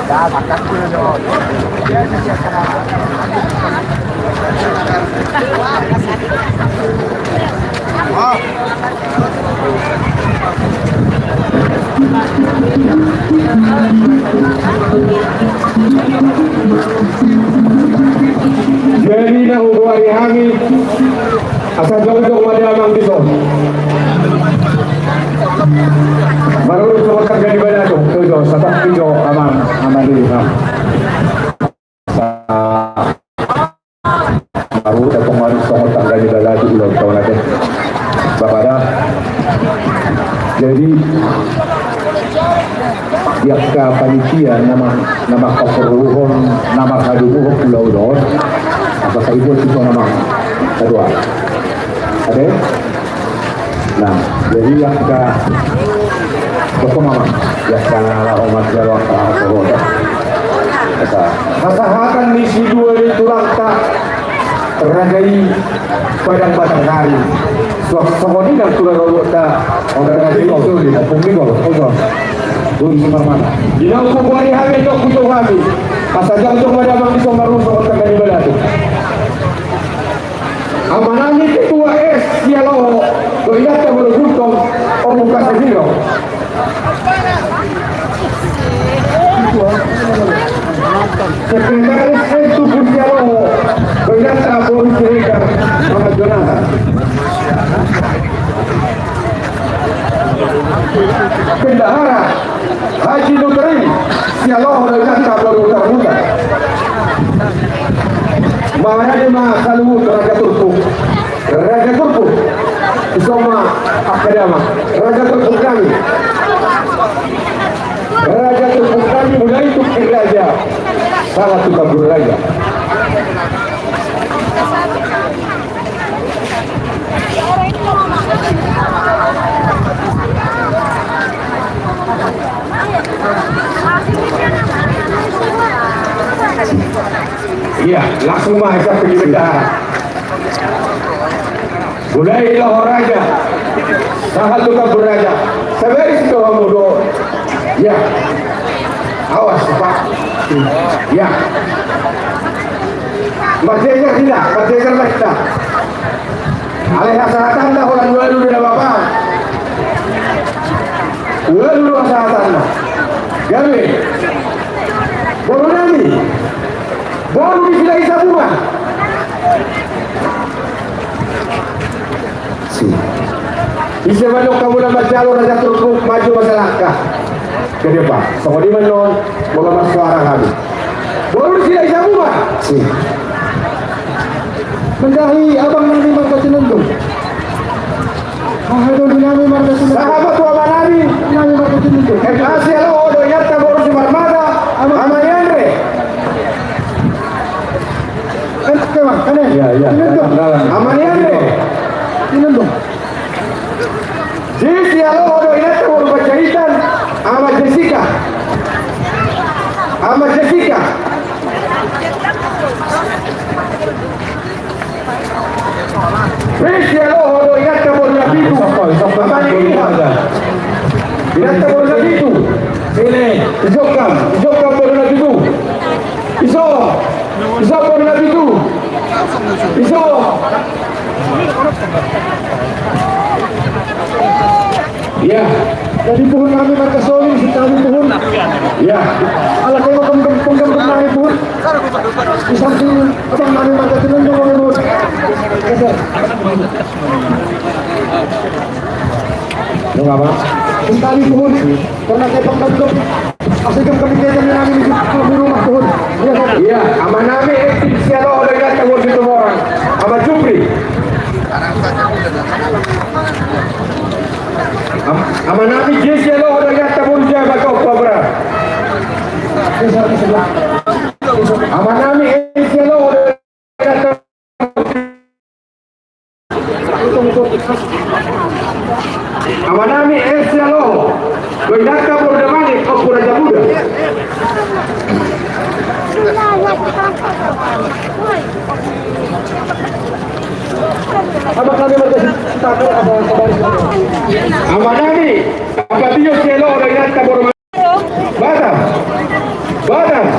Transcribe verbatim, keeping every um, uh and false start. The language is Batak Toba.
Jadi na hugoari hami, asa jongjong ma damang dison. Marurung songon tangga ni balatuk, tu jo, satak tu jo, amang, amang diri, ha. Sa-, baru datang mari songon tangga ni balatuk, ulang tahun ate. Bapak dah. Jadi, di angka panitia nama, nama kaseruhon, nama kadumuhon pulau don. Apa saya buat itu nama kedua. Ada? Nah, jadi angka, pokok mama, ya, karena lah umat Jawa, angka roda. Kata, hasahatan ni si dua ni tulangta, raja i Padang Batanghari. Suak songon i nang tulang roda, Ompung Migol, Ompung Migol, Ompung Sumarmana. Di na hugoari hami, di na hujou hami. Asa jongjong ma damang dison, marurung songon tangga ni balatuk. Amanami ketua S Sialoho, dohot inanta boru Gultom, Ompu Kasihiro. Sekretaris M Tuku Sialoho, dohot inanta boru Siregar, Mama Jonathan. Bendahara Haji Nutrin Sialoho, dohot inanta boru Tarbuka. Marade ma saluhut raja turpuk. Raja turpuk. Dison ma angka damang. Raja turpuk nami. Raja turpuk nami, mulai tu raja. Sahat tu tambur raja. Iya, langsung ma, siap pergi bendahara. Mulai laho raja. Sahat tu tambur raja. Sabar i, situ hamu do. Ya. Awas, Pak. Ya. Marjejer hita, marjejer ma hita. Alai hasahatanna holan ualu do na bapa. Ualu do hasahatanna. Gabe. Boru nami. Boru ni Silahisabungan. Si. Ise mandok hamu na manjalo raja turpuk, maju ma salangkah. Ke depan. Songon i ma annon, molo marsuara hami. Boru ni Silahisabungan. Si. Mandahi abang nami marga Tinundung. Aha do di nami marga Tinundung. Sahat ma tu ama nami. Nami marga Tinundung. M A Sialoho, dohot inanta boru Simarmata. Ama ni Andre. Kan, oke, Bang, kan, ya? Iya, iya. Tinundung. Ama ni Andre. Tinundung. Jis Sialoho, dohot inanta boru Panjaitan. Ama Jessica. Ama Jessica. Pris Sialoho, dohot inanta boru Napitu. Sopo, sopo, ama ni Ilham. Inanta boru Napitu. Sini. Ijokam, ijokam boru Napitu. Iso, iso boru Napitu. Iso. Iya. Jadi puhun nami marga Soli, si kami puhun. Iya. Ala kema penggemar nami puhun. Di samping abang nami marga Tinundung, kami puhun. Geser. Nunga, Bang. Di kami puhun. Karena kepang kami. Asik kami kepang nami di rumah puhun. Iya, Bang. Iya, ama nami Etik Sialoho, dohot inanta boru Situmorang. Ama Jupri. Am-, ama nami Jesi Sialoho, dohot inanta boru Jabagau, Pabra. Ama nami Esi Sialoho, dohot inanta, ama nami Esi Sialoho, dohot inanta boru Damani, Ompu Raja Muda. Ama nami, Ama Tio Sialoho, dohot inanta boru Batam. Badan